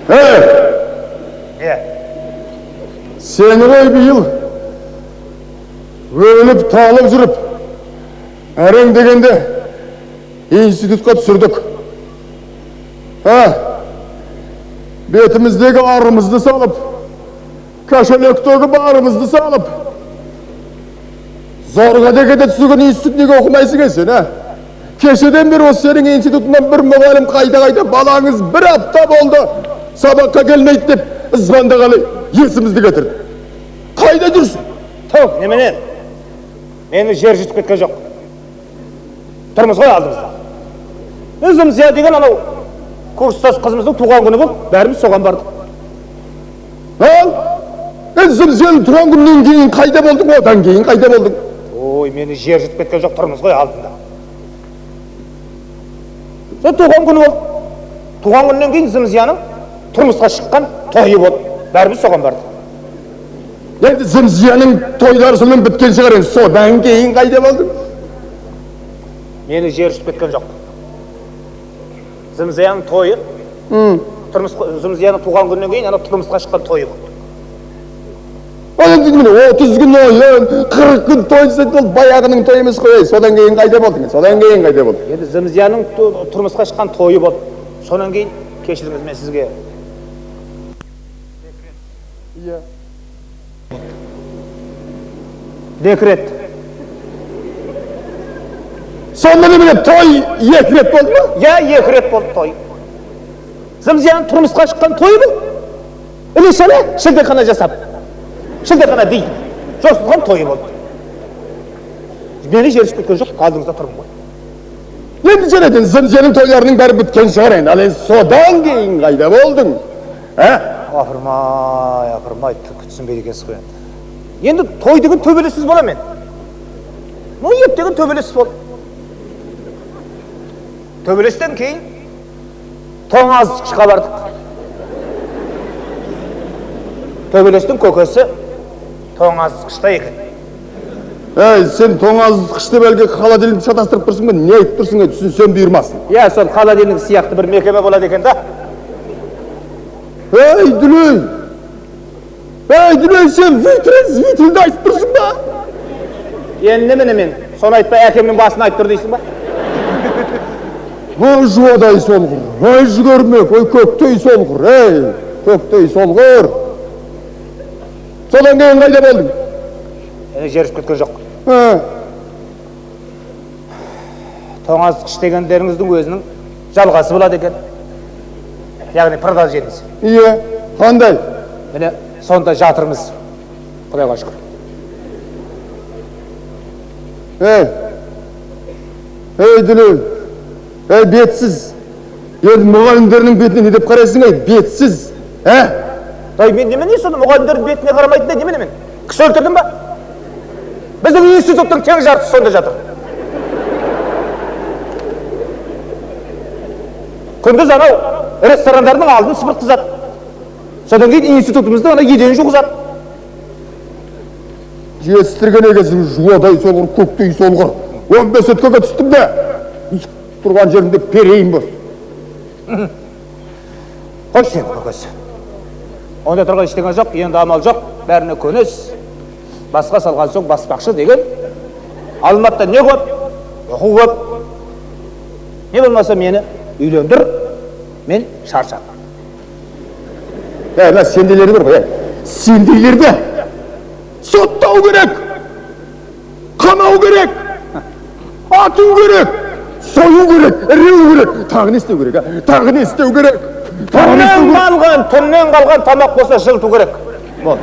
Ей! Не? Сені ғой биыл өліп талып жүріп, әрең дегенде институтқа түсірдік. Ә, бетіміздегі арымызды салып, кошелектегі барымызды салып, зорға дегенде түсірген институт неге оқымайсың е сен, ә? Кешеден бері осы сенің институтыңнан бір мұғалім қайта-қайта балаңыз бір апта болды, сабаққа келмейді деп звондағалы есімізді кетірді. Қайда жүрсің? Түу, немене? Мені жер жұтып кеткен жоқ. Тұрмыз ғой алдымызда. Зымзия деген анау курстас қызымыздың туған күні болды, бәріміз соған бардық. Ал, Зымзияның туған күнінен кейін қайда болдың, одан кейін қайда болдың? Ой, мені жер жұтып кеткен жоқ, тұрмыз ғой алдында. Сол туған күні болды. Туған күнінен кейін Зымзияның тұрмысқа шыққан тойы болды. Бәріміз соған бардық. Енді Зымзияның тойлары сонымен біткен шығар енді, содан кейін қайда болдың? Мені жер жұтып кеткен жоқ. Зымзияның тойы, Зымзияның туған күнінен кейін ана тұрмысқа шыққан тойы болды. Ал енді міне 30 күн ойын, 40 күн той десе, ол баяғының тойы емес қой, ей, содан кейін қайда болдың? Содан кейін қайда болдың? Енді Зымзияның тұрмысқа шыққан тойы болды. Содан кейін, кешіріңіз, мен сізге. Иә. Декрет. Сонда немене, той 2 рет болды ма? Иә, 2 рет болды той. Зымзияның тұрмысқа шыққан тойы болды. Іле-шала шілдехана жасап, шілдехана дейді, жосылған тойы болды. Мені жер ішіп кеткен жоқ, алдыңызда тұрмын ғой. Енді жарайды, енді Зымзияның тойларының бәрі біткен шығар енді. Ал енді содан кейін қайда болдың? Ә? Апырмай, апырмай, түк түсінбейді екенсіз ғой енді. Енді той деген төбелессіз бола мен. Ну, еп деген төбелессіз болды. Төбелестен кейін тоңазытқышқа бардық. Төбелестің көкесі тоңазытқышта екен. Ей, сен тоңазытқыш деп әлгі холодильникті шатастырып тұрсың ба? Не айтып тұрсың, ей, түсінсем бұйырмасын. Иә, сол холодильник сияқты бір мекеме болады екен да. Ей, дүлей! Ей, дүлей, сен витрин-звитринді айтып тұрсың ба? Енді немене мен? Соны айтпай әкемнің басын айтып тұр дейсің ба? Ой, жуадай солғыр, ой, жүгермек, ой, көктей солғыр, ей, көктей солғыр. Содан кейін қайда болдың? Мені жер ішіп кеткен жоқ. Ә. Тоңазытқыш дегендеріңіздің өзінің жалғасы болады екен. Яғни продолжениесі. Иә, қандай? Міне, сонда жатырмыз. Құдайға шүкір. Ей, ей, дүлей, ей, бетсіз. Енді мұғалімдердің бетіне не деп қарайсың, ей, бетсіз, ә? Ой, мен немене соны мұғалімдердің бетіне қарамайтын немене мен? Кісі өлтірдім ба? Біздің институттың тең жартысы сонда жатыр. Күндіз анау ресторандардың алдын сыпыртқызады. Содан кейін институтымызды ана еден жуғызады. Жетістірген екенсің, жуадай солғыр, көктей солғыр. 15 өткенге түстім де, тұрған жерімде перейін бол. Қойшы енді, көкесі. Онда тұрған ештеңе жоқ, енді амал жоқ, бәріне көнесіз. Басқа салған соң баспақшы деген. Алматыда не көп? Оқу көп. Не болмаса мені үйлендір, мен шаршадым. Ә, мына сендейлер бар ғой, ә. Сендейлерді соттау керек, қамау керек, ату керек, сою керек, іреу керек. Тағы не істеу керек, ә? Тағы не істеу керек? Тағы не істеу керек? Түннен қалған тамақ болса жылыту керек. Болды.